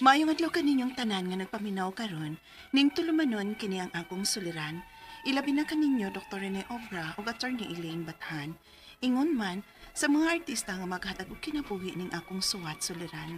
Maayong adlaw kaninyong tanan nga nagpaminaw karon, ning tulumanon kini ang akong suliran. Ilabi na kaninyo Dr. Rene Obra ug Attorney Elaine Bathan. Ingon man sa mga artista nga maghatag og kinabuhi ning akong suwat suliran.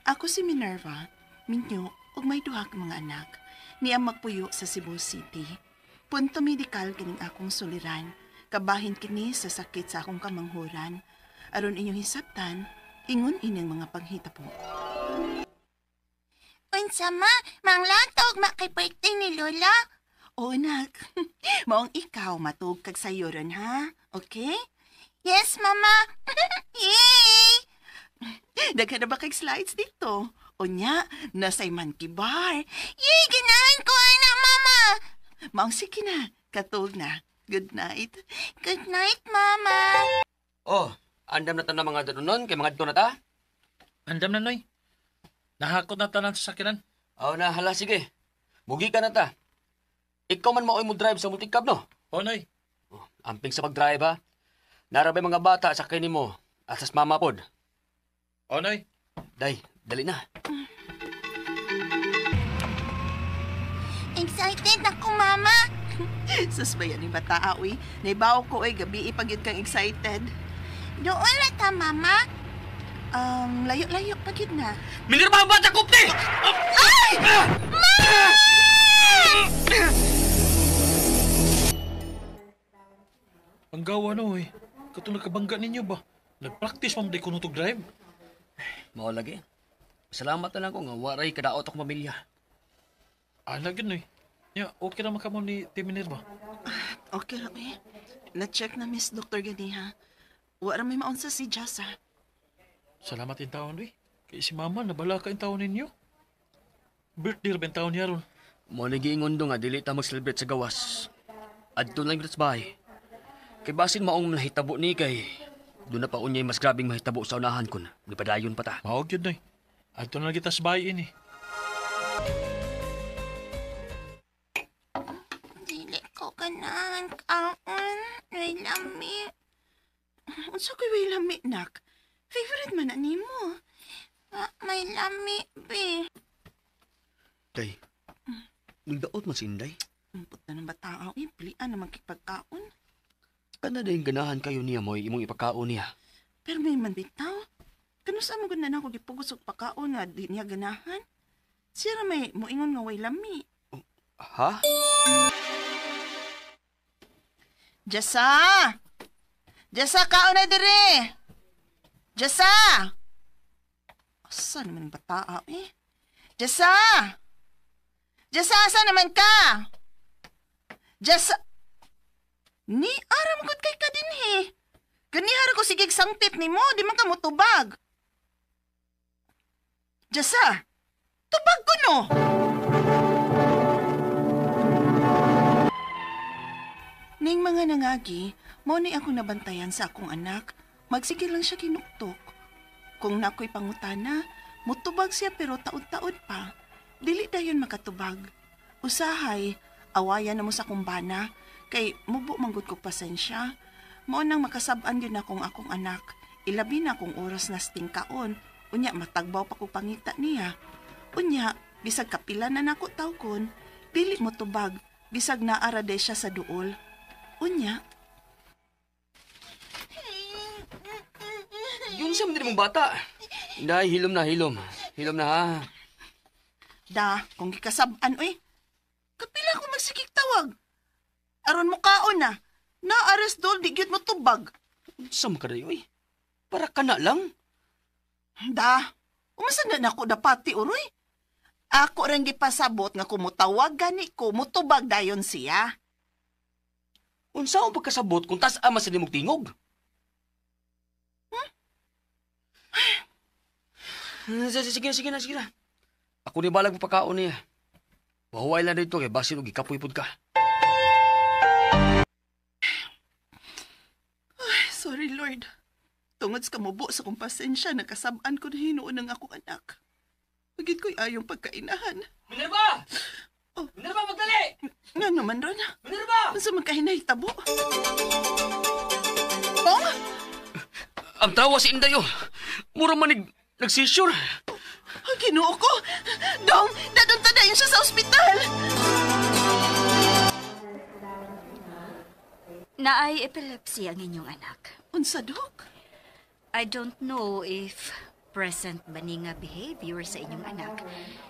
Ako si Minerva, minyo ug may duha ka mga anak. Niya magpuyo sa Cebu City. Punto medikal kining akong suliran. Kabahin kini sa sakit sa akong kamanghuran. Aron inyong hisabtan, ingon ining mga panghitabo. Unsa ma, manglatog makipwerte ni Lola. Oo, nak. Maong ikaw matug kag sayuron, ha? Okay? Yes, mama. Yay! Daghan na ba kag slides dito? Unya, nasay monkey bar. Yay, ganahan ko ana, mama. Maong sige na, katog na. Good night. Good night, mama. Oh, andam na ta na mga danunon kay mga na ta. Andam na, Noy. Nahakot na tanan sa sakinan. Aw na hala sige. Mugi ka na ta. Ikaw man maoy mo drive sa multicab no. O, Noy. Oh, amping sa pag-drive ha. Narabay mga bata sa kini mo at sa mama pod. O, Noy. Day, dali na. Excited ako, mama. Sus ba yan yung bata, uy? Naibaw ko, uy, gabi ipagyud kang excited. Doon na ta, mama. Layo-layo pagyud na. Minerva ang bata kupte! Ay! Ma! Ang gawa, Noy. Katong nagkabangga ninyo ba? Nagpractice pa mo di ko nutog drive. Mao lagi. Salamat na lang ko nga waray kadaot akong pamilya. Ala, gyud, Noy. Ya, okay naman kamo ni Team Minerva. Okay ra, eh. Na-check na Miss Dr. Ganiha. Wala may maunsa si Jessa. Salamat in taon, Noy. Kay si mama, nabala ka in taon ninyo. Birthday ra ba in taon niya ron? Mo ni giingon do nga dili ta mag-celebrate sa gawas. Adto lang gyud sa bahay. Kay basin maong nahitabo ni kay doon na pa unyay mas grabing mahitabo sa unahan kun. Gipadayon pa ta. Mao gyud, Noy. Adto na lang kita sa bahay ini. Dili ko ganahan kaon. May lami. Unsa ko'y way lami, nak? Favorite man na nimo. May lami, be. Day. Nagdaot man si Inday. Umpot na ng bata, eh. Pilian na magkipagkaon. Kana din ganahan kayo niya mo imong ipakaon niya. Pero may man bitaw. Kano sa mo na ako gipugos og pakaon nga di niya ganahan? Siya ra may moingon nga way lami. Ha? Jessa! Jessa, kaon na dire! Jessa! Asa naman ang bata, eh? Jessa! Jessa, asa naman ka? Jessa! Ni, aram gud kay ka dinhi. Ganihara ko sigig sangpit ni mo, di man ka mutubag. Jessa! Tubag ko no! Ning mga nangagi, mo ni ako nabantayan sa akong anak. Magsige lang siya kinuktok. Kung nako'y pangutana, mutubag siya pero taod-taod pa. Dili dayon makatubag. Usahay, awayan na mo sa kumbana, kay mubo manggod ko pasensya. Mao nang makasab-an yun akong akong anak. Ilabi na akong oras na stingkaon. Unya, matagbaw pa ko pangita niya. Unya, bisag kapila na nako tawgon, dili mo tubag, bisag naara day siya sa duol. Unya, Yun siya man mong bata. Inday, hilom na, hilom. Hilom na ha. Da, kung gikasab-an, uy. Kapila ko magsikik tawag. Aron mo kaon na. Naares dol, di gyud mo tubag. Unsa man ka uy? Para ka na lang. Da, umasan na nako dapati, uroy. Ako rin gipasabot nga kumutawag gani ko, mutubag dayon siya. Unsa ang pagkasabot kung tas ama sa nimog tingog? Sige, sige na, sige na. Ako ni balag mo pagkaon niya. Mahuway lang dito kay basin og gikapoy pud ka. Ay, sorry Lord. Tungod sa kamubo sa kong pasensya, nakasab-an ko na hinuon ang akong anak. Pagit ko'y ayong pagkainahan. Minerva! Oh. Minerva, magdali! Nga naman ron. Minerva! Unsa man kahinahitabo? Pong? Ang tawa si Inday, oh. Mura manig nag-seizure. Ay, Ginoo ko! Dong, dadong tadayon siya sa ospital! Naay epilepsy ang inyong anak. Unsa, Dok? I don't know if present ba ni nga behavior sa inyong anak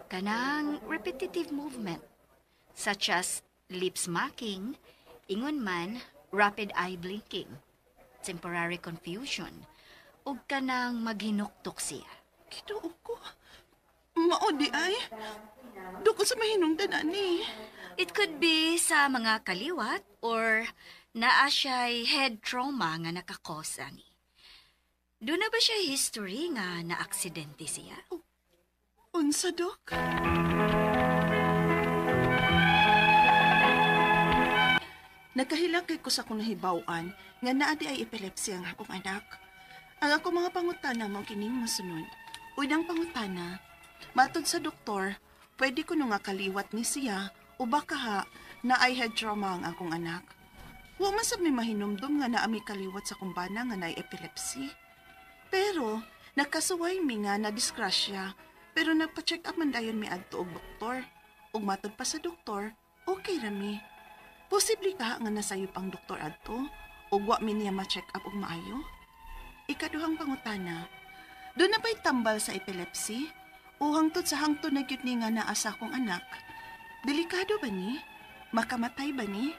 kanang repetitive movement such as lip smacking, ingon man rapid eye blinking, temporary confusion, ug kanang maghinuktok siya. Ginoo ko. Mao di ay. Doko sa mahinungdan ani. It could be sa mga kaliwat or naa siya'y head trauma nga nakakos ani. Doon na ba siya history nga na-aksidente siya? Unsa, Dok? Nagkahilak kay ko sa akong nahibaw-an nga naa di ay epilepsy ang akong anak. Ang akong mga pangutana mao kining mosunod. Unang pangutana, matod sa doktor, pwede ko nga kaliwat ni siya o baka ha na ay head trauma ang akong anak. Wa man sab mi mahinumdum nga naa mi kaliwat sa kumbana nga naay epilepsy. Pero nakasuway mi nga na disgrasya, pero nagpa-check up man dayon mi adto og doktor. Ug matod pa sa doktor, okay ra mi. Posible ka nga nasayop ang doktor adto ug wa mi niya ma-check up og maayo? Ikaduhang pangutana, doon na ba'y tambal sa epilepsy? O hangtod sa hangtod na gyud ni nga naa sa akong anak? Delikado ba ni? Makamatay ba ni?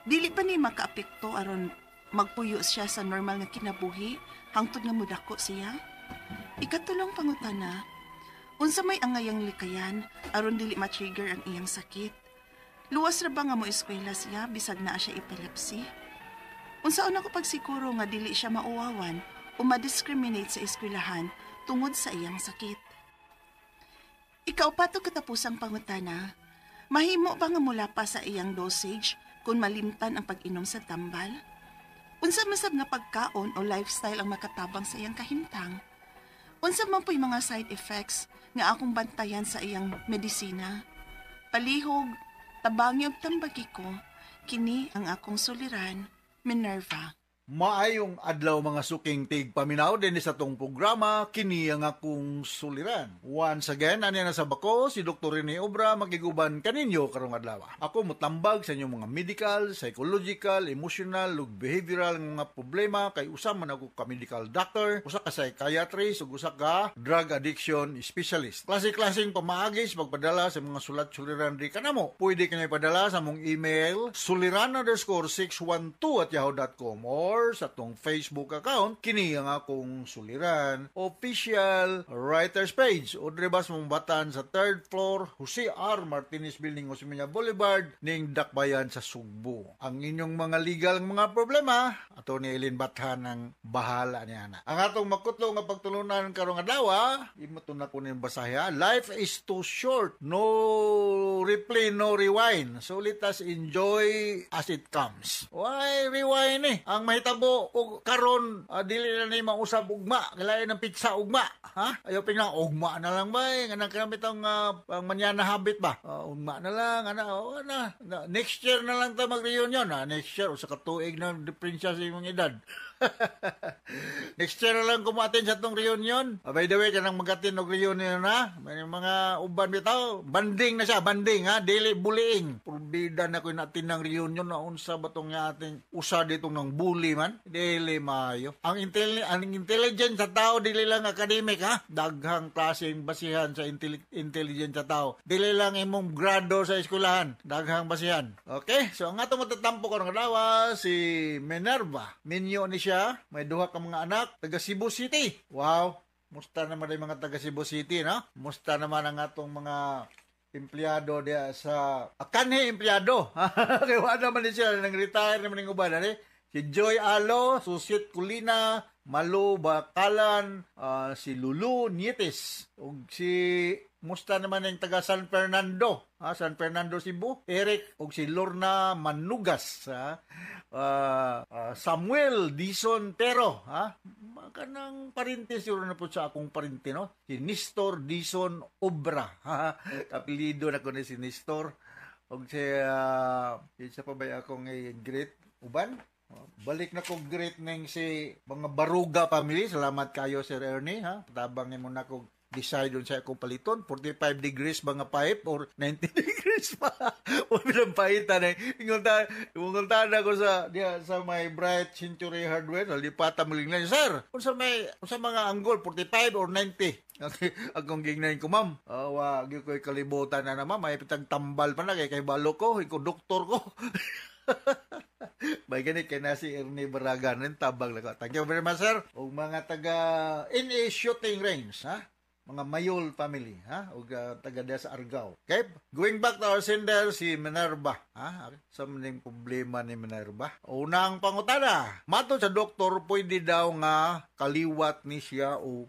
Dili pa ni makaapekto aron magpuyo siya sa normal nga kinabuhi hangtod nga mudako siya? Ikatulong pangutana, unsa may angayang likayan aron dili ma-trigger ang iyang sakit? Luwas ra ba nga mo eskwela siya bisag naa siya epilepsy? Unsaon ako pagsiguro nga dili siya mauwawan o ma-discriminate sa eskwelahan tungod sa iyang sakit? Ikaw pa to katapusang pangutana, mahimo ba nga mula pa sa iyang dosage kung malimtan ang pag-inom sa tambal? Unsa man sab nga pagkaon o lifestyle ang makatabang sa iyang kahimtang? Unsa man po'y mga side effects nga akong bantayan sa iyang medisina? Palihog, tabangi og tambagi ko, kini ang akong suliran, Minerva. Maayong adlaw mga suking tigpaminaw dinhi sa tong programa kini ang akong suliran. Once again, ani na sa bako si Dr. Rene Obra makiguban kaninyo karong adlaw. Ako motambag sa inyong mga medical, psychological, emotional ug behavioral nga mga problema kay usa man ako ka medical doctor, usa ka psychiatrist ug usa ka drug addiction specialist. Klase-klaseng pamaagi sa pagpadala sa mga sulat suliran di kanamo. Pwede kanyo ipadala sa mong email suliran_612@yahoo.com or sa tong Facebook account kini ang akong suliran official writers page o drebas mong batan sa third floor Jose R. Martinez Building, Osmeña Boulevard ning Dakbayan sa Sugbo. Ang inyong mga legal mga problema ato ni Eileen Bathan ang bahala niya na. Ang atong makutlo nga pagtulunan karong adlaw, imo to na ko ning basahe. Life is too short, no replay, no rewind. So let us enjoy as it comes. Why rewind eh? Ang mahitabo og karon dili na ni mausab ugma, kailangan ng pizza ugma, ha? Ayaw pinang ugma na lang ba eh? Nganang kanang bitong ang manyana habit ba? Ugma na lang ana, oh, na. Next year na lang ta mag-reunion, ha? Next year usa ka tuig na diferensya sa imong edad. Next year na lang kumatin sa tong reunion. By the way, kanang magatin og reunion na, may mga uban bitaw, banding na siya, banding ha, dili bullying. Purbida na ko natin ng reunion na unsa ba tong ating usa ditong ng bully man, dili maayo. Ang intelligence sa tao dili lang academic ha, daghang klaseng basihan sa intelligence sa tao. Dili lang imong grado sa eskwelahan, daghang basihan. Okay, so ang atong matatampo karong adlaw si Minerva. Minyo ni siya, may duha ka mga anak, taga Cebu City. Wow, musta naman ang mga taga Cebu City, no? Musta naman ang atong mga empleyado diya sa kanhi empleyado. Kay wa naman ni siya nang retire naman ning uban ani. Si Joy Alo, Susit Kulina, Malu Bakalan, si Lulu Nietes, ug si musta naman ang taga San Fernando, ha? San Fernando Cebu, Eric ug si Lorna Manugas, ha? Samuel Dison Pero, ha? Kanang parente siguro na po sa akong parente, no? Si Nestor Dison Obra, ha? Kapilido na ko ni si Nestor. Ug si isa pa ba akong great uban? Balik na ko great ning si mga Baruga family. Salamat kayo Sir Ernie, ha? Tabang nimo na ko decide unsa akong paliton, 45 degrees ba nga pipe or 90 degrees pa. O bilang paitan eh. Ingon ta ko sa diya sa may Bright Century Hardware, lipata mo lang, "Sir, unsa may unsa mga angle, 45 or 90?" Okay, akong gingnan ko, "Ma'am, wa gyud ko'y kalibutan na naman, may pitag tambal pa na kay kay balo ko, iko doktor ko." Bay gani kay na si Ernie Baragan nin tabang lang ko. Thank you very much, sir. Ug mga taga NA Shooting Range, ha? Mga Mayol family, ha? Ug taga diya sa Argao. Okay? Going back to our sender, si Minerva, ha? Sa maning problema ni Minerva. Unang pangutana, matod sa doktor, pwede daw nga kaliwat ni siya o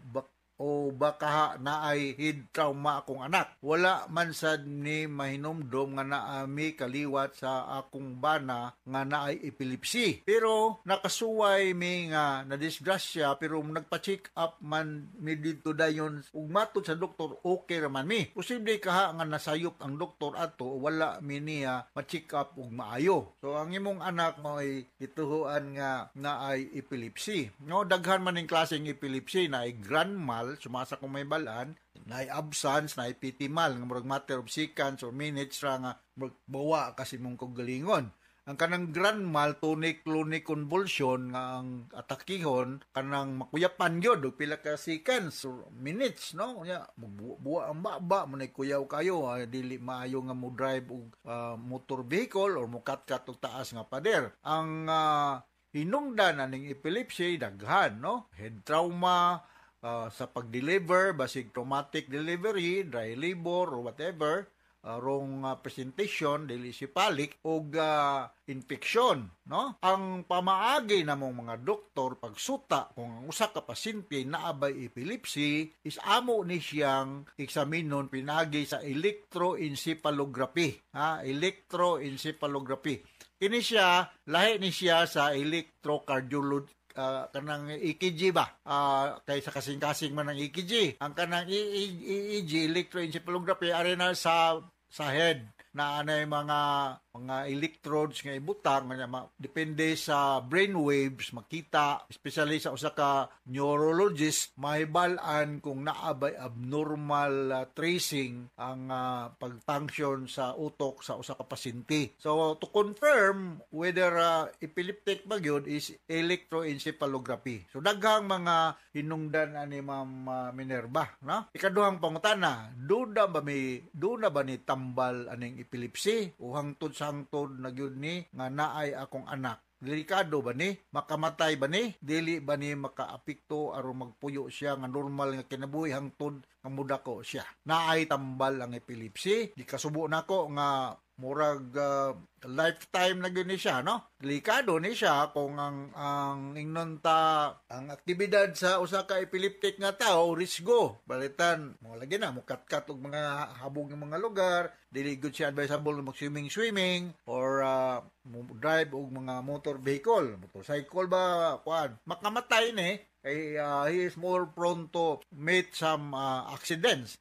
baka naay head trauma akong anak. Wala man sad ni mahinumdom nga naami kaliwat sa akong bana nga naay epilepsy. Pero nakasuway mi nga nadisgrasya, pero nagpa-check up man mi dito dayon ug matod sa doktor, okay ra man mi. Posible kaha nga nasayop ang doktor ato, wala mi niya ma-check up ug maayo. So ang imong anak mo ay gituhuan nga naay epilepsy. No, daghan man ning klaseng epilepsy, naay grand mal, sumasa kung may balan, naay absence, naay petit mal, nga murag matter of seconds or minutes ra nga murag bawa kasi mong kagalingon. Ang kanang grand mal, tonic clonic convulsion nga ang atakihon, kanang makuyapan gyud og pila ka seconds or minutes, no? Unya buwa ang baba, manay kuyaw kayo, dili maayo nga mo drive og motor vehicle or mo kat-kat og taas nga pader. Ang hinungdan aning epilepsy daghan, no? Head trauma, sa pag-deliver, basig traumatic delivery, dry labor or whatever, wrong presentation, dili cephalic, og infection, no? Ang pamaagi namong mga doktor pagsuta kung ang usa ka pasyente naa bay epilepsy is amo ni siyang eksaminon pinagi sa electroencephalography, ha? Electroencephalography. Kini siya, lahi ni siya sa electrocardiology, kanang EKG ba? Kay sa kasing-kasing man ang EKG. Ang kanang EEG, electroencephalography, ari na sa head na anay mga electrodes nga ibutang nga depende sa brain waves makita, especially sa usa ka neurologist, mahibal-an kung naa bay abnormal tracing ang pag-function sa utok sa usa ka pasyente. So to confirm whether epileptic ba gyud is electroencephalography. So daghang mga hinungdan ani Ma'am Minerva, no? Ikaduhang pangutana, duna ba ni tambal aning epilepsy o hangtod sa hangtod na gyud ni nga naay akong anak? Delikado ba ni? Makamatay ba ni? Dili ba ni makaapekto aron magpuyo siya nga normal nga kinabuhi hangtod nga mudako siya? Naay tambal ang epilepsy? Di kasubo nako nga murag lifetime na gyud ni siya, no? Delikado ni siya kung ang ingnon ta ang aktibidad sa usa ka epileptic nga tao risgo. Balitan, mo lagi na mukatkat og mga habog ng mga lugar, dili gud siya advisable mag swimming swimming or mo drive og mga motor vehicle, motorcycle ba, kuan. Makamatay ni kay he is more prone to meet some accidents.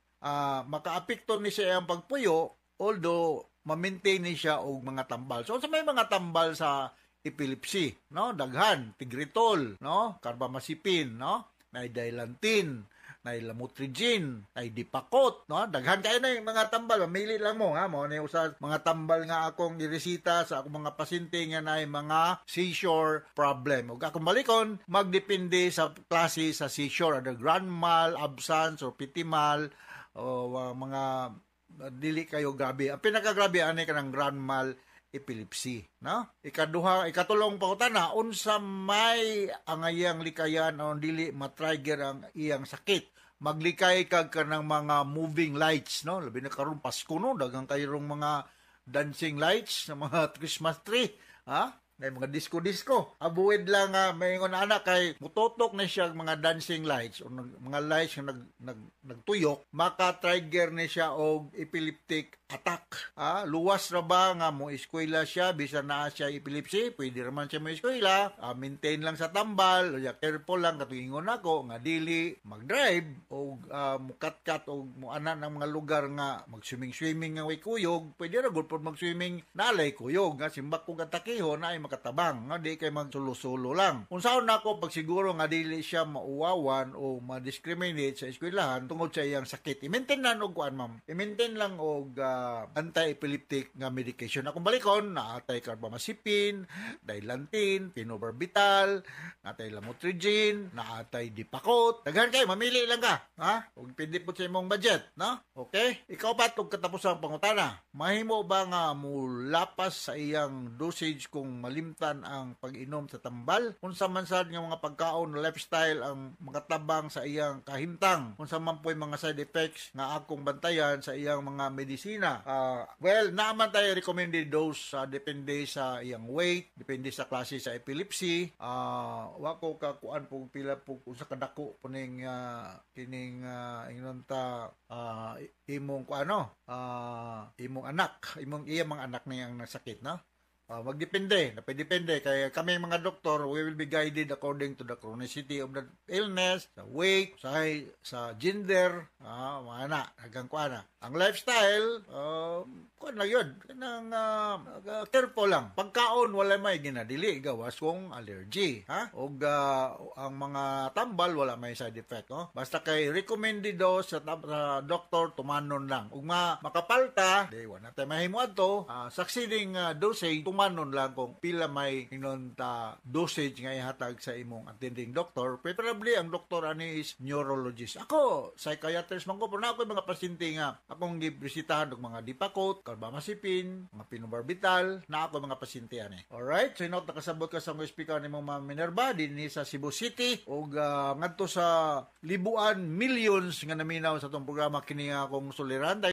Makaapekto ni siya ang pagpuyo, although ma-maintain ni siya og mga tambal. So sa may mga tambal sa epilepsy, no? Daghan, Tegretol, no? Carbamazepine, no? Nay Dilantin, nay Lamotrigine, nay Depakote, no? Daghan kayo na yung mga tambal, mamili lang mo, ha? Mo ni usa mga tambal nga akong iresita sa akong mga pasyente nga naay mga seizure problem. Ug akong balikon, magdepende sa klase sa seizure, either grand mal, absence or petit mal o mga dili kayo grabe. Ang pinakagrabe ani kanang grand mal epilepsy, no? Ikaduha, ikatulong pangutana, unsa may angayang likayan o dili ma-trigger ang iyang sakit? Maglikay kag kanang mga moving lights, no? Labi na karon Pasko, no, daghang kayong mga dancing lights sa mga Christmas tree, ha? May mga disco-disco. Avoid lang nga maingon anak kay mututok na siya mga dancing lights o mga lights nga nagtuyok, maka-trigger ni siya og epileptic attack. Ah, luwas ra ba nga mo eskwela siya bisan naa siya epilepsy? Pwede ra man siya mo eskwela. Maintain lang sa tambal, o careful lang katuingon nako nga dili mag-drive o mukatkat o muana ng mga lugar nga mag-swimming-swimming nga way kuyog. Pwede ra gud pod mag-swimming nalay kuyog nga simbak kog atakihon na ay makatabang, nga di kay magsulo-sulo lang. Unsaon nako pagsiguro nga dili siya mauwawan o ma-discriminate sa eskwelahan tungod sa iyang sakit? I-maintain lang og kuan, ma'am. I-maintain lang og anti-epileptic nga medication. Akong balikon, naatay carbamazepine, Dilantin, phenobarbital, naatay lamotrigine, naatay Depakote. Daghan kay, mamili lang ka, ha? Ug pindi po sa imong budget, no? Okay? Ikaw pa og katapusang pangutana. Mahimo ba nga mulapas sa iyang dosage kung malimtan ang pag-inom sa tambal? Unsa man sad nga mga pagkaon o lifestyle ang makatabang sa iyang kahimtang? Unsa man po'y mga side effects nga akong bantayan sa iyang mga medisina? Well, naa man tayo recommended dose sa depende sa iyang weight, depende sa klase sa epilepsy. Wa ko kakuan po pila po unsa kadako po ning kining ingnon ta imong kuano, imong anak, imong iya mga anak niyang nasakit, no? Magdepende, napidepende kay kami mga doktor, we will be guided according to the chronicity of the illness, sa weight, sa gender, mga na, hanggang kuan na. Ang lifestyle, kuan lang yun, kanang careful lang. Pagkaon wala may ginadili gawas kung allergy, ha? Og ang mga tambal wala may side effect, no? Basta kay recommended dose sa doktor, tumanon lang. Ug makapalta, di wala tay mahimo adto, succeeding dosage tumanon lang kung pila may ingnon ta dosage nga ihatag sa imong attending doctor. Preferably ang doktor ani is neurologist. Ako, psychiatrist man ko, pero na ako mga pasyente nga akong gibisitahan og mga Depakote, carbamazepine, mga phenobarbital, na ako mga pasyente ani. Alright, so inot nakasabot ka sa mga speaker nimo, Ma'am Minerva, dinhi sa Cebu City ug ngadto sa libuan, millions nga naminaw sa atong programa, kini nga akong suliran.